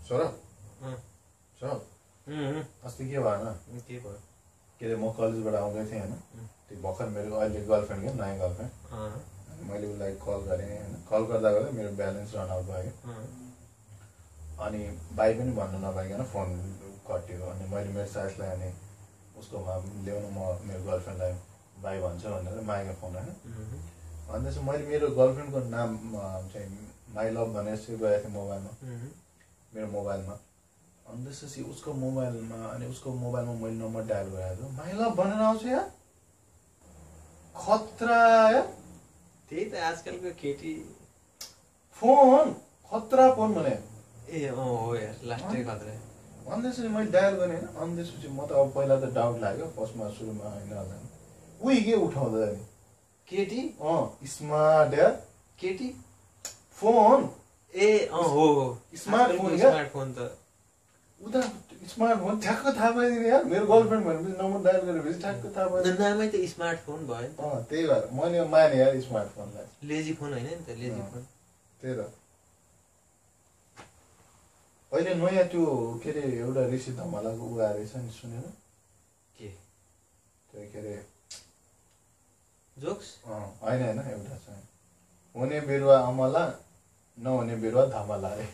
सौरभ सौरभ अस्ति के भएन के भयो के अरे म कलेजबाट आउँदै थिएँ होइन त्यो भर्खर मेरो अहिले गर्लफ्रेन्ड क्या नयाँ गर्लफ्रेन्ड मैले उसलाई कल गरेँ होइन कल गर्दा गर्दा मेरो ब्यालेन्स रन आउट भयो अनि भाइ पनि भन्नु नपाइकन फोन कट्यो अनि मैले मेरो साथीलाई अनि उसकोमा ल्याउनु म मेरो गर्लफ्रेन्डलाई भाइ भन्छु भनेर मागेँ फोन होइन अनि त्यसो मैले मेरो गर्लफ्रेन्डको नाम चाहिँ माई लभ भनेर सेभ गरेको थिएँ मोबाइलमा मेरो मोबाइलमा अनि त्यसपछि उसको मोबाइलमा मैले नम्बर डायल गरेको छु माई लभ भनेर आउँछ यार खतरा यार त्यही त आजकलको केटी फोन खतरा फोन भने ए हो यार लास्टै खतरा अनि त्यसपछि मैले डायल गरेँ होइन अनि त्यसपछि म त अब पहिला त डाउट लाग्यो फर्स्टमा सुरुमा होइन उही के उठाउँदा नि केटी स्मार्ट यार केटी फोन ए हो स्मार्टफोन त उता स्मार्टफोन ठ्याक्क थाहा पाइदिने यार मेरो गर्लफ्रेन्ड भनेपछि नम्बर डायल गरेपछि ठ्याक्क थाहा पाइदिने नामै त स्मार्टफोन भयो नि त त्यही भएर मैले माने यार स्मार्टफोनलाई लेजी फोन होइन नि त लेजी फोन त्यही त अहिले नयाँ त्यो के अरे एउटा ऋषि धमालाको उ आएर रहेछ नि सुनेर के त्यो के अरे जोक्स होइन एउटा छ हुने बिरुवा अमला नहुने बिरुवा धमला अरे